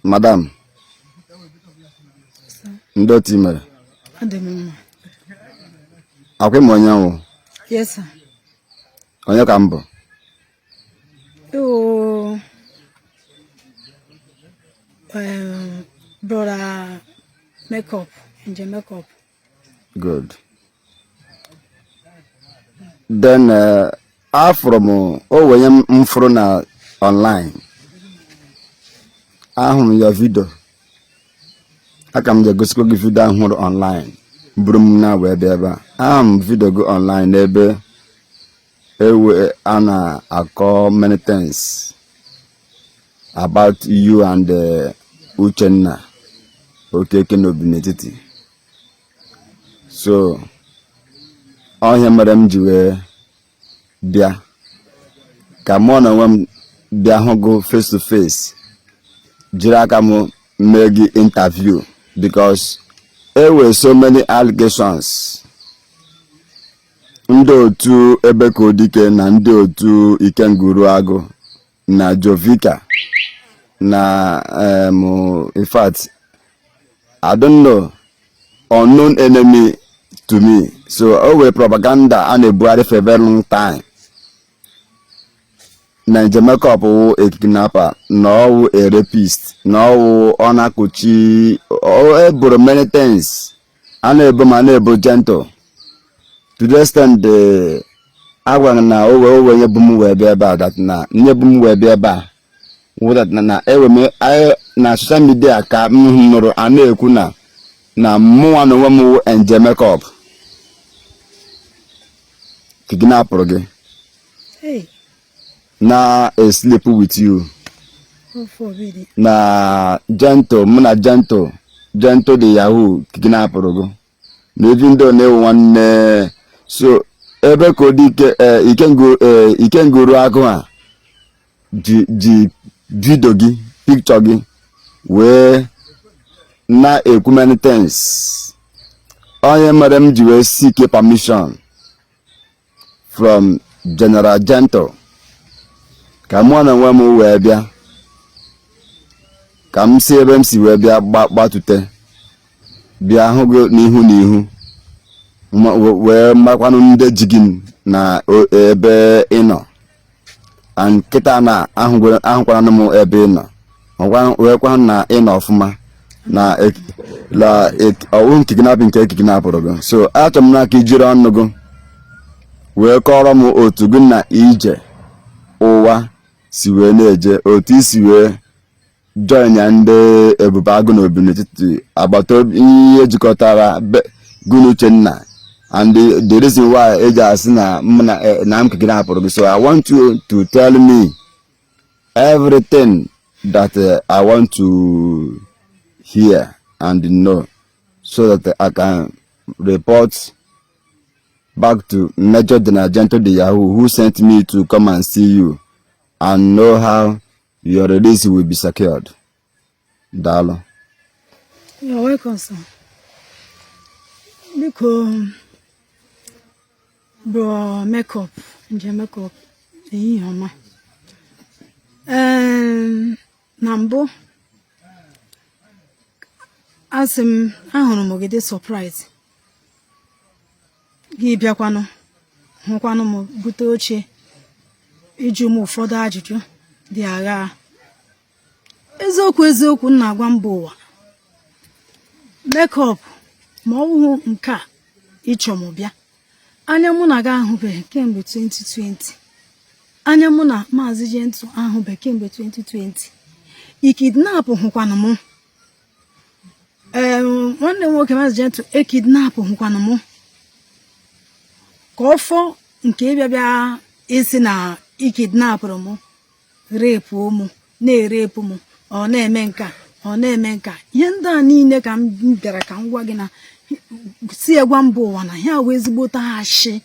Madam, ndị otu i mere? Adị m mma. Akwa ịma onye nwụ? Yes, sir. Onye ka m bụ? Ị wụ brother Makeup, Nje Makeup. Good. Then afụrụ m o wenye m fụrụ na online, ahụrụ m ya video, aka m ji egosikwa gị video ahụ hụrụ online buru m na wee bịa ebe a. Ahụrụ m video gị online n'ebe ewe a na-akọ many things about you and Uchenna Okeke n'Obinetiti. So ọhịa mere m ji wee bịa ka mụ na onwe m bịa hụ gị face to face, jiri aka m mee gị interview, because e were so many allegations ndị otu Ebekodike na ndị otu Ikenguruagụ na Jovika na in fact, I don't know, unknown enemy to me. So o were propaganda a na-ebugharị for a very long time na Nje Makeup wụ a kidnapper, na ọwụ a rapist, na ọwụ ọ na-akụchi. Eboro many things a na-ebo ma na-ebo Gentle to the extent agwara na o wee nye bụ m wee bịa ebe a, that na nye bụ m wee bịa ebe a wụ that na ewe m na social media ka m nụrụ a na-ekwu na mụnwa na onwe m wụ Nje Makeup kidnapụrụ gị Hey, na a sleep with you. God forbid. Na Gentle, mụ na Gentle, Gentle the Yahoo kidnapụrụ gị, na even though na-ewu nwanne. So ebe ka odike Ikenguru agụ a ji video gị, picture gị wee na-ekwu many things. Onye mere m ji wee seek permission from General Gentle ka mụ na onwe m wee bịa, ka m si ebe m si wee bịa gbatute bịa hụ gị n'ihu n'ihu, wee makwanụ ndị ji gị na ebe ị nọ. And kịta na ahụkwana m ebe ị nọ, wee kwa na ị nọ ọfụma na la ọwụ kidnapping nke kidnapụrụ gị. So achọrọ m n'aka ijiri ọnụ gị wee kọrọ m otu gị na ije ụwa si wee na-eje, otu isi wee join ya ndị Ebube Agụ na Obi n'etiti agbata obi, ihe jikọtara gị na Uchenna, and the reason why eji asị na m na m kidnapụrụ gị. So I want you to tell me everything that I want to hear and know so that I can report back to Major General Gentle the Yahoo, who sent me to come and see you and know how your release will be secured. Daalụ. You're welcome, sir. Biko, bro Makeup, Nje Makeup, ehihie ọma. Na mbụ, asị m ahụrụ m gị dị surprise. Gị bịakwanụ hụkwanụ m, bute oche ịjụ m ụfọdụ ajụjụ dị agha. Eziokwu eziokwu, m na-agwa mba ụwa, Makeup, ma ọ bụghị nke a ịchọ m bịa, anya mụ na gị ahụbeghị kemgbe 2020, anya mụ na Maazị Gentle ahụbeghị kemgbe 2020. I kidnap hụkwanụ mụ, ee, nwanne m nwoke Maazị Gentle e kidnap hụkwanụ mụ, ka ọ fọ nke ịbịa bịa isi na i kidnapụrụ mụ, rape mụ, na-e rape mụ, ọ na-eme nka, ọ na-eme nka. Ihe ndị a niile ka m bịara ka m gwa gị na si gwa mba ụwa na ha wee ezigbote ashị.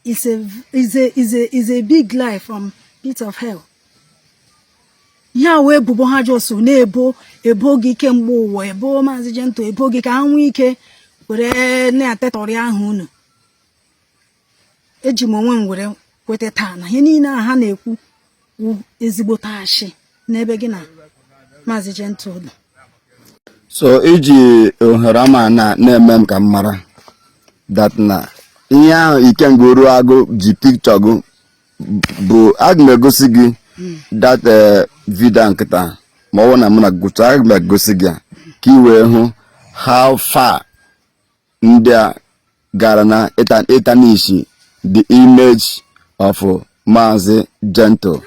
Is a big lie from pit of hell. Ihe a wee ebubo ha just na-ebo ebo gị kemgbe ụwa, ebo Maazị Gentle, ebo gị ka ha nwee ike were na-atetọrị ahụ unu. Eji m onwe m were kweta taa na ihe niile a ha na-ekwu wụ ezigbote ashị n'ebe gị na Maazị Gentle nọ. So iji ohere ọma na na-eme m ka m mara that na ihe ahụ Ikenga Uruagụ ji picture gị bụ, aga m egosi gị that video nkịta ma ọ bụrụ na mụ na gụcha, aga m egosi gị ya ka ị wee hụ how far ndị a gara na ịtarnish the image of Maazị Gentle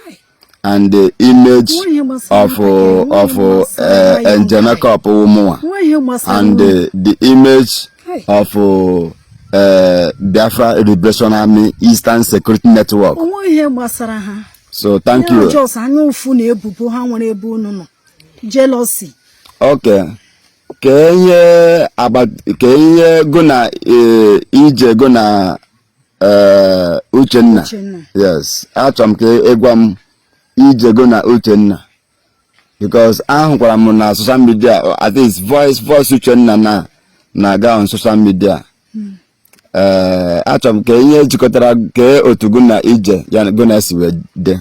and the image of Angel Makeup ụmụnwa and the image of Biafra Liberation Army Eastern Security Network. Onwe ihe gbasara ha. So thank you. Just anya ụfụ na ebubo ha nwere ebe unu nọ, jealousy. Okay, ka ihe ka ihe go na ije go na Uchenna. Yes, achọrọ m ka ịgwa m ije go na Uchenna, because ahụkwara m na social media, at least voice Uchenna na na-aga on social media. Ee, achọrọ m ka ihe jikọtara ka otu gụ na ije ya gụ na si wee dị.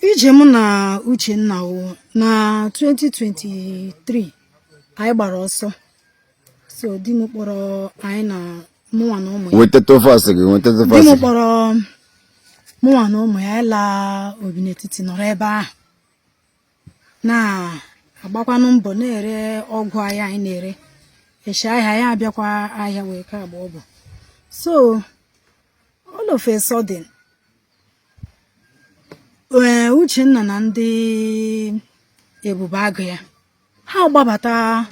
Ije mụ na Uchenna wụ na 2023 anyị gbara ọsọ. So di m kpọrọ anyị na mụnwa na ụmụ ya. Wetata voice gị, wetata Di m voice gị. kpọrọ mụnwa na ụmụ ya ịla Obinetiti, nọrọ ebe ahụ na-agbakwanụ mbọ, na-ere ọgwụ ahịa anyị na-ere echi ahịa ya, abịakwa ahịa wee ka agba ọgwụ. So all of a sudden, ee, Uchenna na ndị ebube agụ ya ha gbabata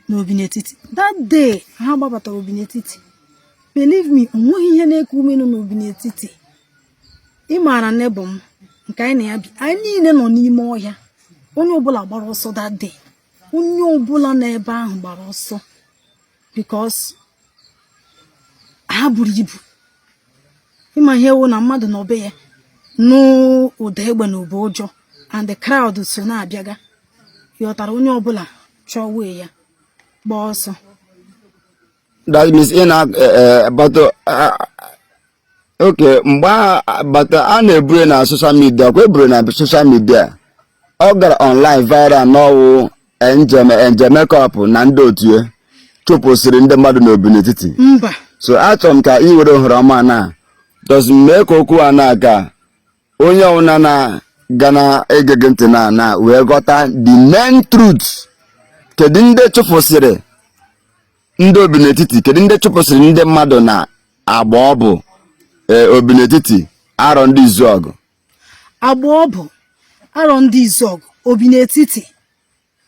n'Obinetiti that day. Ha gbabatara Obinetiti, believe me, onweghị ihe na-eku ume nọ n'Obinetiti. Ị maara neighbour m nke anyị na ya bi, anyị niile nọ n'ime ọhịa. Onye ọbụla gbara ọsọ that day, onye ọbụla nọ ebe ahụ gbara ọsọ because ha buru ibu. Ịma ihe wụ na mmadụ nọ be ya n'ụda egbe na ube ụjọ and the crowd so na-abịaga, yọtara onye ọbụla chọọ wee ya gbaa ọsọ. That means ị na but okay, mgbe a bata a na-eburu na social media, kwa eburu na social media, ọ gara online viral n'ọwụ Angel Makeup na ndị otu ya chụpụsịrị ndị mmadụ n'obi n'etiti. Mba. So achọrọ m ka ị were ohere ọma na does mee ka okwu a na-aga, onye ọbụla na-ga na-ege gị ntị na wee ghọta the main truth. Kedu ndị chụpụsịrị ndị obi n'etiti? Kedu ndị chụpụsịrị ndị mmadụ na agba ọ bụ obi n'etiti Arọ Ndị Izuọgụ? Agba ọ bụ Arọ Ndị Izuọgụ, obi n'etiti,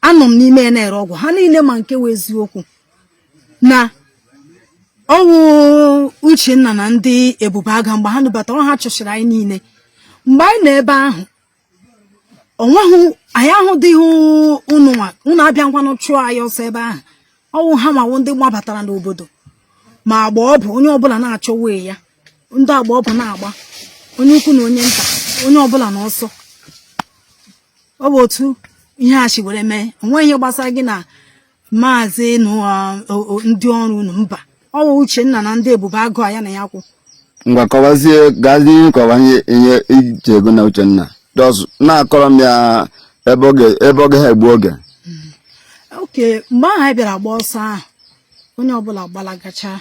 anọ m n'ime ya na-ere ọgwụ. Ha niile ma nke wụ eziokwu na ọwụ Uchenna na ndị ebube agha, mgbe ha nubatara, ha chụsịrị anyị niile. Mgbe anyị nọ ebe ahụ, onweghị anyị ahụdịghị unu nwa unu abịa ngwanụ chụọ anyị ọsọ ebe ahụ. Ọwụ ha mawụ ndị gbabatara n'obodo ma agba ọ bụ onye ọbụla na-achọ wee ya, ndị agba ọ bụ na-agba, onye ukwu na onye nta, onye ọbụla na ọsọ. Ọ bụ otu ihe a si were mee. Onweghị ihe gbasara gị na maazị na ndị ọrụ unu. Mba, ọwụ Uchenna na ndị ebube agụ a ya na ya kwụ. Ngwa, kọwazie, gazie ihe, kọwa ihe ihe ije ego na Uchenna. Just na-akọrọ m ya ebe ọ gaghị egbu oge. Oke mgbe ahụ anyị bịara gba ọsọ ahụ, onye ọbụla gbalagacha,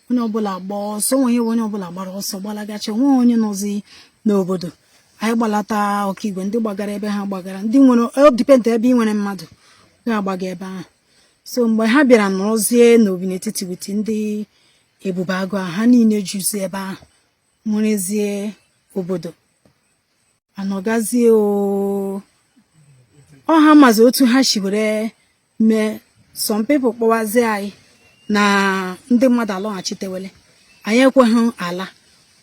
onye ọbụla gba ọsọ, onwe ihe, onye ọbụla gbara ọsọ gbalagacha, onweghị onye nọzi n'obodo anyị. Gbalata Ọkaigwe, ndị gbagara ebe ha gbagara, ndị nwere o depend ebe ị nwere mmadụ ga-agbaga ebe ahụ. So mgbe ha bịara nọrọzie n'obi n'etiti with ndị ebube agụ a, ha niile juzi ebe ahụ, nwerezie obodo anọgazie. O ọ ha mazi otu ha si were mee. Some people kpọwazie anyị na ndị mmadụ alọghachitewele, anyị ekweghị ala.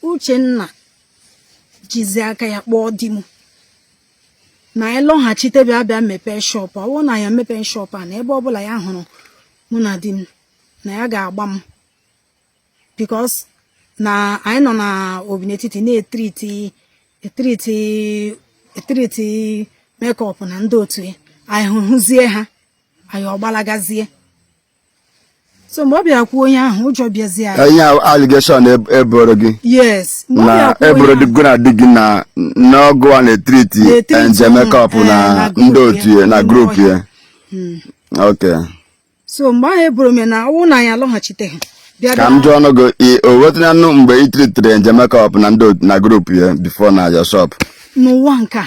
Uchenna jizi aka ya kpọọ di m na anyị lọghachite, bịa bịa mepee shop. Ọ bụrụ na ya mepee shop a, na ebe ọbụla ya hụrụ mụ na di m, na ya ga-agba m, because na anyị nọ na obi n'etiti na-etreat etreat etreat Makeup na ndị otu ya. Anyị hụzie ha, anyị ọgbalagazie. So mgbe ọ bịara kwuo ihe ahụ, ụjọ bịazie anyị. Ihe allegation eboro gị? Yes, mgbe ọ na bịara kwuo eboro ihe ahụ, gị na di gị na n'ọgụ a na-etreati Na-etreati Angel Makeup na na group ndị otu ya na ya, group ndị ya. Okay. So mgbe ahụ eboro m ya na ọ wụ na anyị alọghachiteghị bịa Ka m jụọ ọnụ gị, o wetananụ mgbe ị treatiri Angel Makeup na ndị na group ya before na your shop? N'ụwa nke a.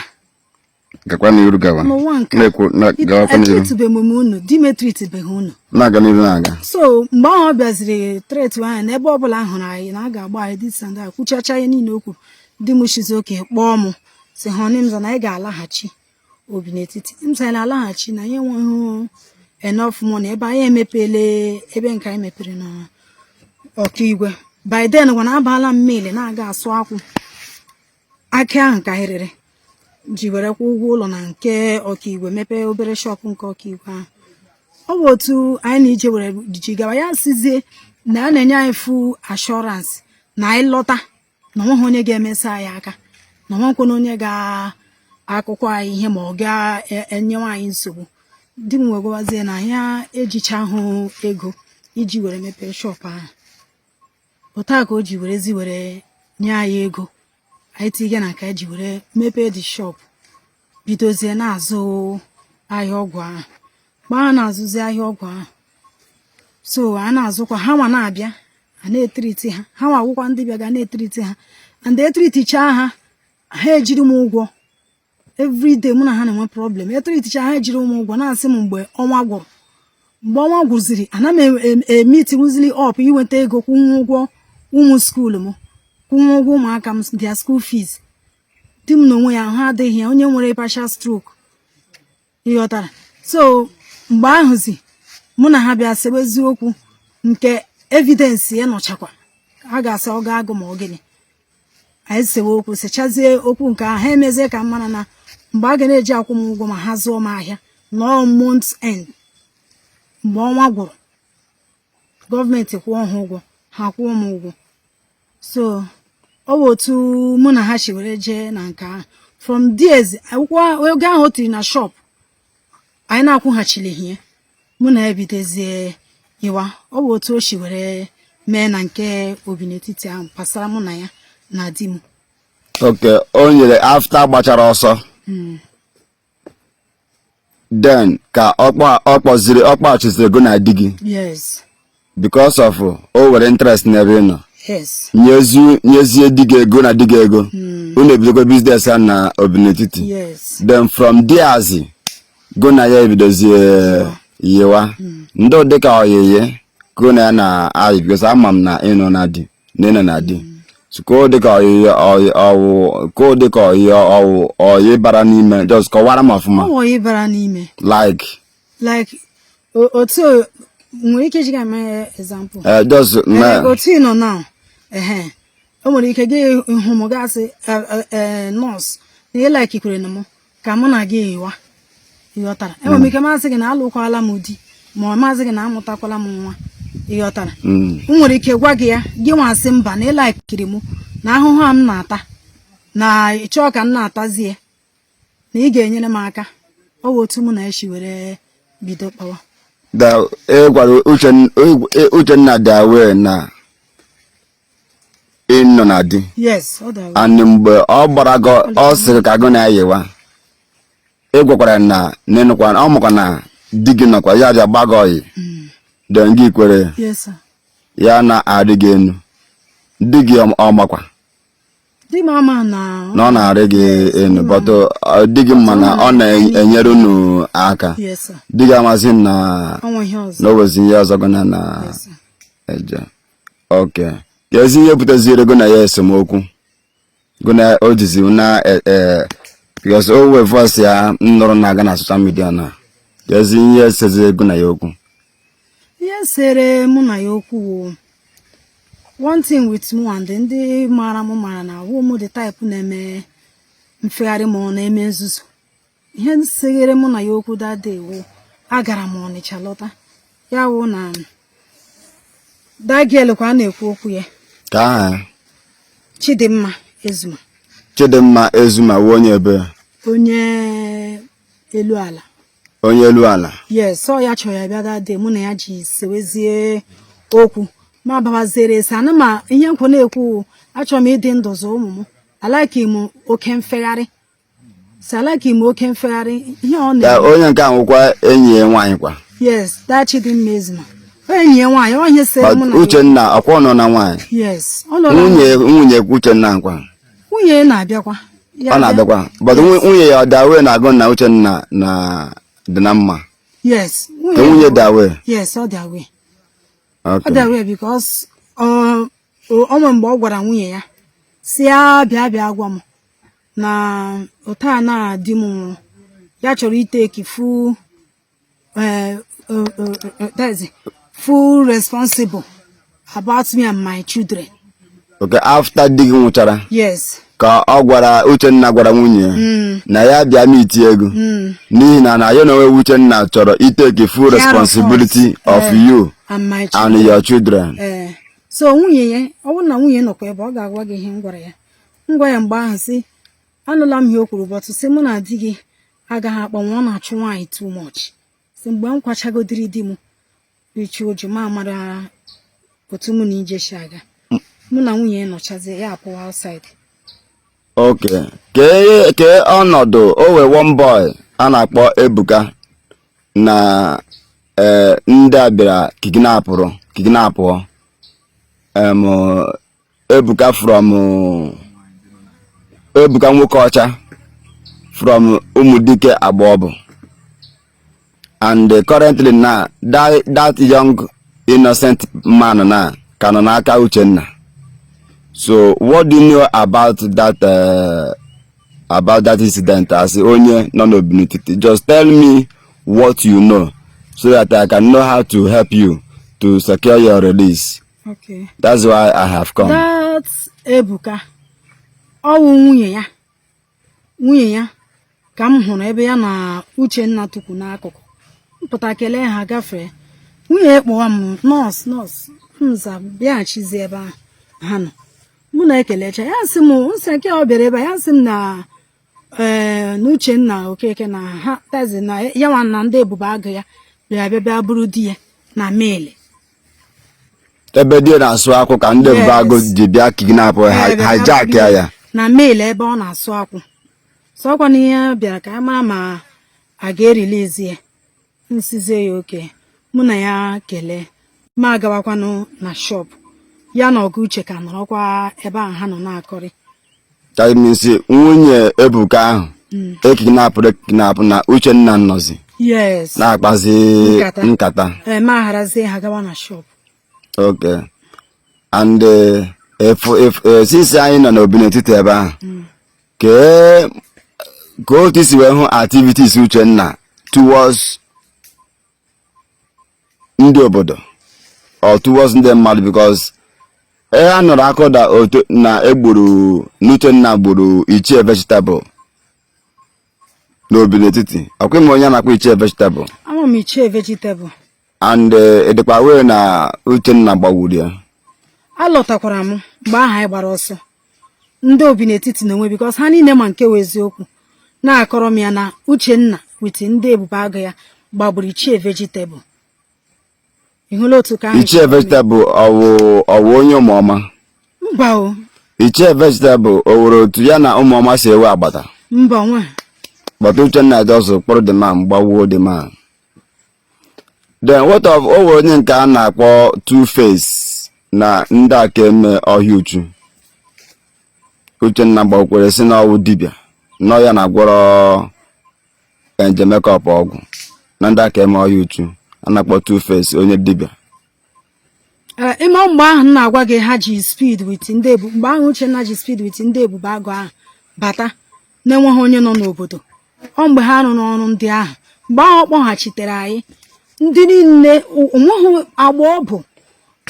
Gakwa n'iru, gawa. N'ụwa nke a. Na-ekwu na gawakwa n'iru. Etreatibeghị m unu, di m etreatibeghị unu. Na-aga n'iru, na-aga. So mgbe ahụ ọ bịaziri threat anyị na ebe ọbụla a hụrụ anyị na a ga-agba anyị, this and that, kwuchacha ihe niile o kwuru, di m shizi oke kpọọ m, si ha m za na anyị ga-alaghachi obi n'etiti. M sị anyị na-alaghachi na anyị enweghị enough money ebe anyị emepele ebe nke anyị mepere na Ọkaigwe. By then gwa na abaala m mill na-aga asụ akwụ, akị ahụ ka anyị rere ji were kwụ ụgwọ ụlọ na nke Ọkaigwe, mepee obere shop nke Ọkaigwe ahụ. Ọ bụ otu anyị na ije were ji gawa. Ya sizie na a na-enye anyị full assurance na anyị lọta na onweghị onye ga-emesa anyị aka, na onwekwana onye ga-akụkọ anyị ihe ma ọ ga-enyewe anyị nsogbu. Di m wee gwawazie na ya ejichahụ ego iji were mepee shop ahụ. Otu a ka o ji werezi were nye anyị ego anyị tinye na nke anyị ji were mepee the shop, bidozie na-azụ ahịa ọgwụ ahụ. Mgbe a na-azụzi ahịa ọgwụ ahụ, so a na-azụkwa ha nwa na-abịa, a na-etreati ha, ha nwa agwụkwa ndị bịa ga na-etreati ha, and etreatichaa ha, ha ejiri m ụgwọ. Everyday mụ na ha na-enwe problem. Etreaticha ha, ejiri m ụgwọ, na-asị m mgbe ọnwa gwụrụ. Mgbe ọnwa gwụziri, ana m emeetinwuzili up inweta ego kwụnwe ụgwọ ụmụ school m, kwụnwe ụgwọ ụmụaka m, their school fees. Di m n'onwe ya ahụ adịghị ya, onye nwere partial stroke, ịghọtara? So mgbe ahụzi mụ na ha bịa sebe eziokwu nke evidence ya nọchakwa, a ga-asị ọ ga-agụ ma ọ gịnị. Anyị sewe okwu, sechazie okwu nke ahụ, ha emezie ka m mara na mgbe a ga na-eji akwụ m ụgwọ ma ha zụọ m ahịa nọọ month end, mgbe ọnwa gwụrụ, gọọmenti kwụọ ha ụgwọ, ha kwụọ m ụgwọ. So ọ bụ otu mụ na ha si were jee na nke ahụ. From there, akwụkwọ oge ahụ o tiri na shop anyị na-akwụghachilighị ya, mụ na ya ebidozie ịwa. Ọ bụ otu o si were mee na nke obi n'etiti ahụ pasara mụ na ya na di m. Ok, o nyere after gbachara ọsọ, then ka ọ kpọziri, ọ kpọghachiziri gị na di gị? Yes. Because of o were interest n'ebe ị nọ. Yes. Nyezie di gị ego na di gị ego, unu ebidokwa business a na obi n'etiti? Yes. Then from there go na ya ebidozie yiwa ndị dịka oyiyi go na ya na ayị, because ama m na ịnọ na di na ịnọ na di. So ka o dịka oyiyi ọwụ, ka o dịka oyiyi ọwụ oyi bara n'ime, just kọwara m ọfụma. Ọ wụ ịbara n'ime. Like? Like otu nwere ike iji ga-eme example. Just Ee, otu ị nọ now, ehe, o nwere ike gị hụ m, gasị nọọsụ na ị likekwere na mụ ka mụ na gị yiwa, ịghọtara? Enwere m ike masị gị na alụkwala m di, ma ọ masị gị na amụtakwala m nwa, ịghọtara? M nwere ike gwa gị ya, gị nwasị mba, na ị likeri mụ na ahụhụ a m na-ata, na ị chọọ ka m na-atazie, na ị ga-enyere m aka. Ọ bụ otu mụ na ya si were bido kpawa. Da ị gwara Uchenna dị aware na ị nọ na di? Yes, ọ dara. And mgbe ọ gbara gị, ọ sịrị ka gị na ya yiwa, ị gwakwara na n'ịnụkwa ọ makwa na di gị nọkwa ya ji agba gị ọyị, then gị kwere? Yes, sir. Ya na-arị gị enu, di gị ọ makwa? Di m ama na. Na ọ na-arị gị enu, but di gị ma na ọ na-enyere unu aka? Yes, sir. Di gị amasị na Ọnwa ihe ọzọ. Na o wezi ihe ọzọ gị na Yes, sir. eje. Ok, ka ezi ihe buteziere gị na ya esemokwu, gị na o jizi na because o wee voice ya m nụrụ na-aga na social media, na ka ezi ihe seziri gị na ya okwu? Ihe sere mụ na ya okwu wụ one thing with mụ and ndị maara m mara na awụ mụ the type na-eme mfegharị ma ọ na-eme nzuzu. Ihe seghere mụ na ya okwu that day wụ agara m Ọnịcha lọta, ya wụ na that girl kwa a na-ekwu okwu ya. Ka aha ya? Chidimma Ezuma. Chidimma Ezuma wụ onye ebe? Onye elu ala. Onye elu ala. Yes, ọ ya chọrọ ya bịa that day mụ na ya ji sewezie okwu ma babaziere ese ana ma ihe nkwo na-ekwu achọrọ m ịdị ndụ zụ ụmụ m. Alike m oke mfegharị si alike m oke mfegharị ihe ọ na onye nke ahụ wụkwa enyi ya nwaanyị kwa. Yes, that Chidimma Ezima enyi ya nwaanyị ọ ihe sere mụ na Uchenna ọkwa ọ nọ na nwaanyị. Yes, ọ nọ. Nwunye nwunye Uchenna kwa. Nwunye na-abịakwa. Ọ na-abịakwa, but nwunye ya ọ dị aware na gị na Uchenna na dị na mma? Yes. Ka nwunye dị aware? Yes, ọ dị aware. Ọ dị aware because o nwere mgbe ọ gwara nwunye ya si ya bịa bịa gwa m na otu a na di m nwụrụ, ya chọrọ itake full that's full responsible about me and my children. Okay, after di gị nwụchara? Yes. Ka ọ gwara Uchenna, gwara nwunye ya na ya bịa meet ego n'ihi na na ya na onwe Uchenna chọrọ itake full responsibility of you and my and children. Your children. Ee, so nwunye ya, ọ bụrụ na nwunye nọkwa ebe, ọ ga-agwa gị ihe m gwara ya. M gwa ya mgbe ahụ sị anụla m ihe o kwuru, but sị mụ na di gị agaghị akpọnwụ, ọ na-achụ nwaanyị too much, si mgbe m kwachagodiri di m richi ụjụ ma mara otu mụ na ije si aga. Mụ na nwunye ya nọchazie, ya apụwa outside. Okay, kee kee ọnọdụ o wee one boy a na-akpọ Ebuka na ee ndị a bịara kidnapụrụ kidnapụọ Ebuka from Ebuka nwoke ọcha from Ụmụdike Agbaọbụ, and currently now that young innocent man na ka nọ n'aka Uchenna. So what do you know about that incident as onye nọ n'Obinetiti? Just tell me what you know so that I can know how to help you to secure your release. That's why I have come. That Ebuka, ọwụ nwunye ya ka m hụrụ ebe ya na Uchenna tukwu n'akụkụ. Mpụta kelee ha gafee, nwunye ya kpọwa m, "Nọọsụ, nọọsụ." Nza bịaghachizi ebe ahụ ha nọ, mụ na-ekelecha ya, sị m nsị nke ọ bịara ebe a, ya sị m na ee na Uchenna Okeke na ha tazi na ya nwa na ndị ebube agụ ya bịara bịa bịa bụrụ di ya na mill. Ebe di na-asụ akwụ ka ndị ebube agụ ji bịa kidnap, hijack ya? Na mill ebe ọ na-asụ akwụ. Sọkwa na ihe bịara ka a mara ma a ga-erelease ya. Nsizie ya oke, mụ na ya kelee, ma agawakwanụ na shop ya na ọgụ Uche ka nọrọkwa ebe ahụ ha nọ na-akọrị. That means nwunye Ebuka ahụ ekidnapụrụ ekidnapụ na Uchenna nọzi na-akpazi nkata. Nkata. Ee, ma gharazie ha gawa na shop. Okay, and if since anyị nọ n'Obinetiti ebe ahụ, kee ka otu isi wee hụ activities Uchenna towards ndị obodo or towards ndị mmadụ? Because ee, a nụrụ akụda otu na egburu n'Uchenna gburu Ichie Vegetable n'Obinetiti. Ọkwa ime onye a na-akpọ Ichie Vegetable? Ama m Ichie Vegetable. And ịdịkwa wee na Uchenna gbagburu ya? Alọtakwara m mgbe ahụ anyị gbara ọsọ, ndị obi n'etiti na onwe, because ha niile ma nke wụ eziokwu, na-akọrọ m ya na Uchenna with ndị ebube agụ ya gbagburu Ichie Vegetable. Ị hụla otu ka ahụ? Ichie Vegetable ọwụ ọwụ onye Ụmụọma? Mba o. Ichie Vegetable o nwere otu ya na Ụmụọma si ewe agbata? Mba nwa. But Uchenna just kpọrọ the man, gbawuo the man. Then what of o nwere onye nke a na-akpọ Two Face na ndị aka eme ọhịa uchu Uchenna gbakwere si na ọwụ dibịa nọ ya na-agwọrọ Angel Makeup ọgwụ na ndị aka eme ọhịa uchu a na-akpọ Two Face, onye dibịa? Ee, ịma mgbe ahụ m na-agwa gị ha ji speed with ndị ebu mgbe ahụ Uchenna ji speed with ndị ebube agụ ahụ bata na-enweghị onye nọ n'obodo. Ọ mgbe ha rụrụ ọrụ ndị ahụ, mgbe ahụ ọ kpọghachitere anyị ndị niile onweghị agba ọ bụ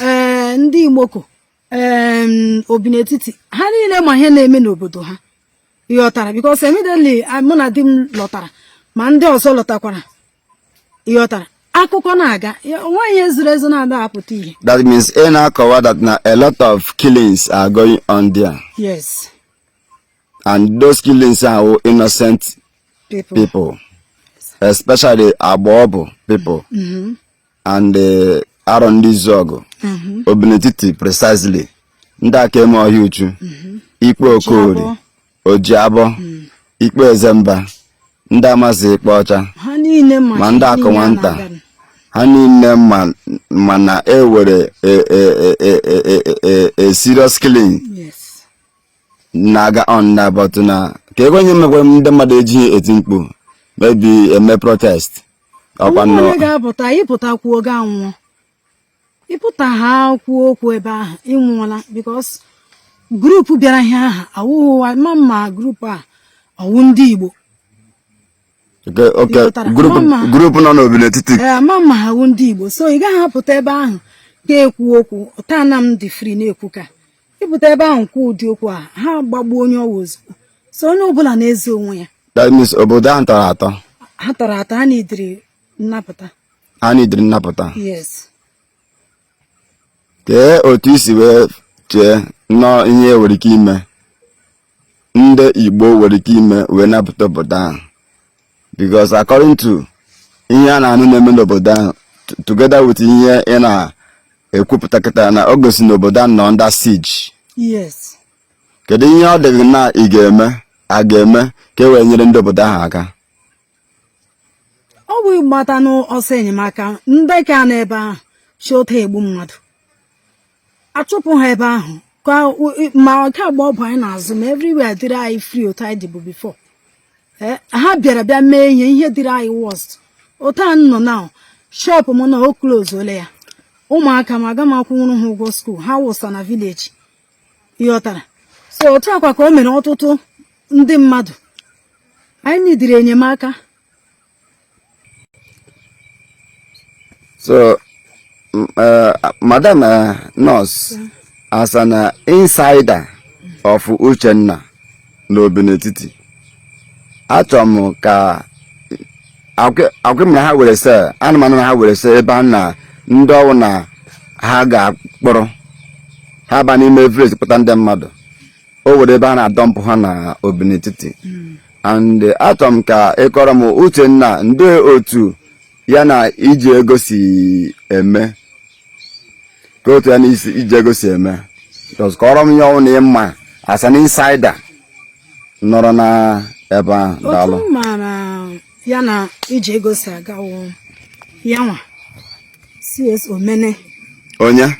ee ndị Igboko, ee obi n'etiti, ha niile ma ihe na-eme n'obodo ha, ịghọtara? Because immediately mụ na di m lọtara, ma ndị ọzọ lọtakwara, ịghọtara, akụkọ na-aga, onweghị ihe zuru ezu na-ada apụta ihe. That means ị na-akọwa that na a lot of killings are going on there? Yes. And those killings are innocent people. People. Especially Agbobu people and Arondizuogu, Obinetiti precisely, ndị Akeme Ọhịa Uchu, Ikpe Okorie, Ojiabọ, Ikpe Ezemba, ndị Amasị Ikpe Ọcha, ha niile ma ma ndị ihe akụ niile a nwata na-aga. Ha niile ma na e were a serious killing na-aga on na, but na ka ego onye mekwa ndị mmadụ ejighị eti mkpu, maybe eme protest ọkwa onwe nọ. Onye ga-apụta ịpụta kwuo ga nwụọ, ịpụta ha kwuo okwu ebe ahụ, ịnwụọla, because group bịara ihe ahụ awụghị ma mma group a ọwụ ndị Igbo. Okay. Ịpụtara. Group Mama. Group nọ n'Obinetiti. Ee, ama mma ha wụ ndị Igbo, so ị gaghị apụta ebe ahụ ga-ekwu okwu taa na m dị free na-ekwu ka ịpụta ebe ahụ kwuo ụdị okwu a, ha gbagbuo onye ọwa ozugbo. So onye ọbụla na-eze onwe ya. That means obodo ahụ tọrọ atọ. Ha tọrọ atọ, ha nidiri nnapụta. Ha nidiri nnapụta. Yes. Kee otu isi wee chee nnọọ ihe nwere ike ime, ndị Igbo nwere ike ime wee napụta obodo ahụ? Because according to ihe a na-anụ na-eme n'obodo ahụ, together with ihe ị na-ekwupụta kịta, na o gosi na obodo ahụ nọ under siege. Yes. Kedu ihe ọ dịghị na ị ga-eme, a ga-eme ka e wee nyere ndị obodo ahụ aka? Ọ bụ ịgbata n'ọsọ enyemaka ndị ka n'ebe ahụ chi ụta egbu mmadụ, achụpụ ha ebe ahụ, ka ma nke agba ọbụ anyị na-azụ, ma everywhere dịrị anyị free otu anyị dịbụ before. Ee, ha bịara bịa mee ihe dịrị anyị worst. Otu a nọ now, shop m na o close ole ya, ụmụaka m aga m akwụnwụrụ ha ụgwọ school, ha wụsa na village, ịghọtara? So otu akwa ka o mere ọtụtụ ndị mmadụ, anyị nidiri enyemaka. So madam nurse, as an insider of Uchenna n'Obinetiti, achọrọ m ka akwị m na ha were cell anụmanụ na ha were cell ebe a na ndị ọwụ na ha ga-akpọrọ ha ba n'ime village kpụta ndị mmadụ, o were ebe a na-adump ha na Obinetiti. And achọrọ m ka ị kọrọ m Uchenna, ndị otu ya na iji ego si eme, ka otu ya na isi iji ego si eme. Just kọrọ m ihe ọnwụ na ịma as an insider nọrọ na ebe ahụ. Daalụ. Otu m maara ya na iji ego si agawo ya nwa CSO Mene. Onye?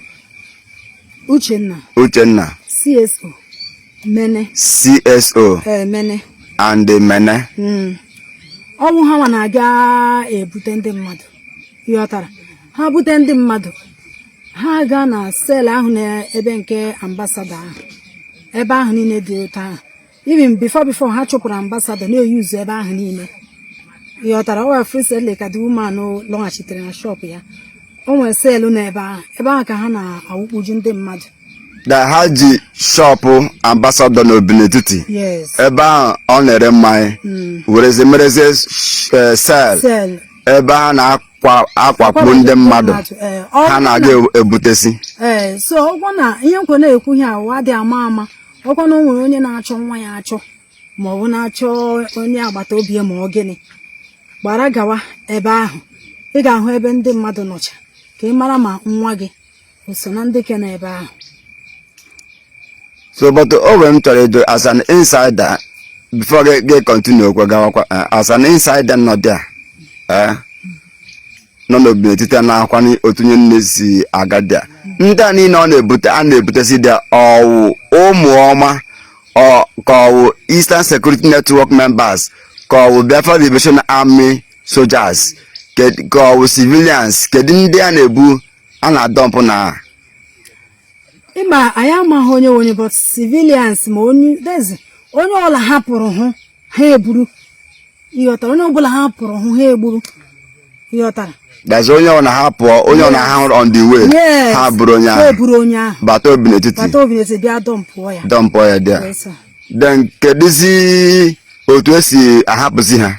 Uchenna. Uchenna. CSO Mene. CSO. Ee, Mene. And Mene. Ọnwụ ha nwa na-aga ebute ndị mmadụ, ịghọtara? Ha bute ndị mmadụ, ha gaa na cell ahụ na ebe nke ambassador ahụ, ebe ahụ niile dị otu ahụ. Even before ha chụpụrụ ambassador, na-eyuzu ebe ahụ niile, ịghọtara? O wee recently ka the woman lọghachitere na shop ya. O nwere cell n'ebe ahụ, ebe ahụ ka ha na-awụkpuju ndị mmadụ. Na ha ji shop ambassador n'Obinetiti? Yes. Ebe ahụ ọ na-ere mmanya, werezie merezie cell? Cell. Ebe a na-akwa akwakpu ndị mmadụ? Ee, ọ Ha na-aga ebutesi? Ee, so ọkwa na ihe nkwe na-ekwu ihe awụ adị ama ama, ọkwa na o nwere onye na-achọ nwa ya achọ, ma ọ bụ na-achọ onye agbata obi ya, ma ọ gịnị, gbara gawa ebe ahụ, ị ga-ahụ ebe ndị mmadụ nọcha, ka ị mara ma nwa gị o so na ndị ke nọ ebe ahụ. So but o nwere m chọrọ ịjụ as an insider before gị continue okwu gawakwa. As an insider nọ there, nọ n'Obinetiti, na-akwa otu onye nne si aga there, ndị a niile ọ na-ebute, a na-ebutesi there, ọwụ ụmụ ọma ọ ka ọwụ Eastern Security Network members, ka ọwụ Biafra Liberation Army soldiers, ka ọwụ civilians? Kedu ndị a na-ebu, a na-adump na? Ịma anyị amaghị onye onye, but civilians, ma onye dezi, onye ọbụla hapụrụ hụ ha eburu, ịghọtara? Onye ọbụla ha pụrụ hụ ha egburu, ịghọtara? That's onye ọ na ha pụọ, onye ọ na ha hụrụ on the way? Yes. Ha bụrụ onye Ha ahụ eburu onye ahụ bata Obinetiti. Bata Obinetiti bịa dumpụọ ya. Dumpụ ya there? Yes, sir. Then kedụzi otu esi ahapụzi ha?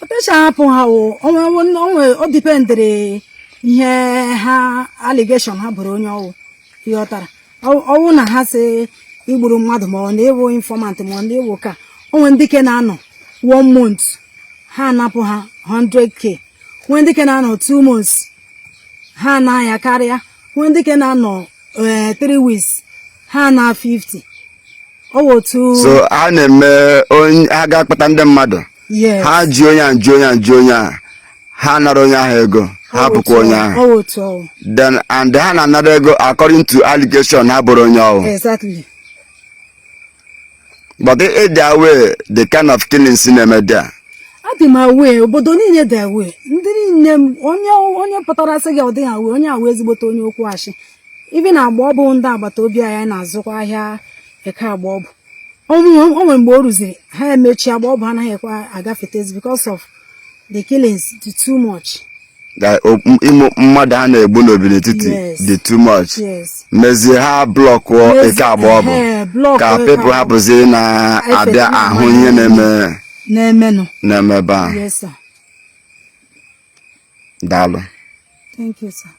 Otecha ahapụ ha wụ onwe onwe, o dependịrị ihe ha allegation ha bụrụ onye ọwụ, ịghọtara? Ọwụ na ha si igburu mmadụ, ma ọ na-ewu informant, ma ọ na-ewu ka onwe ndị ke na-anọ one month, Ha anapụ ha 100K. Nwee ndị ke na-anọ 2 months, ha na ya karịa. Nwee ndị ke na-anọ 3 weeks, ha na 50. Ọ wụ otu. So ha na-eme onye ha ga-akpata ndị mmadụ. Yes. Ha ji onye a, ji onye a, ji onye a, ha nara onye ahụ ego, ha bụkwa onye ahụ. Ọ wụ otu ọwụ. Then and ha na-anara ego according to allegation ha bụrụ onye ọwụ. Exactly. But ị dị aware the kind of killings na-eme there? Adị m aware. Obodo niile dị aware. Ndị niile, onye onye pụtara sị gị ọ dịghị aware, onye aware ezigbote onye okwu ashị. Ibi na agba ọ bụ ndị agbata obi anyị na-azụkwa ahịa Eke Agba Ọbụ. O nwere mgbe o ruziri, ha emechi Agba Ọbụ, anaghị ekwe agafetezi because of the killings dị too much. That ịmụ mmadụ ha na-egbu n'obodo etiti dị too much. Yes. Mezie ha blockụọ Eke Agba Ọbụ block ka Eke people Agba. hapụzi na-abịa ahụ ihe na-eme na-emenụ. Na-eme ebe ahụ. Yes, sir. Daalụ. Thank you, sir.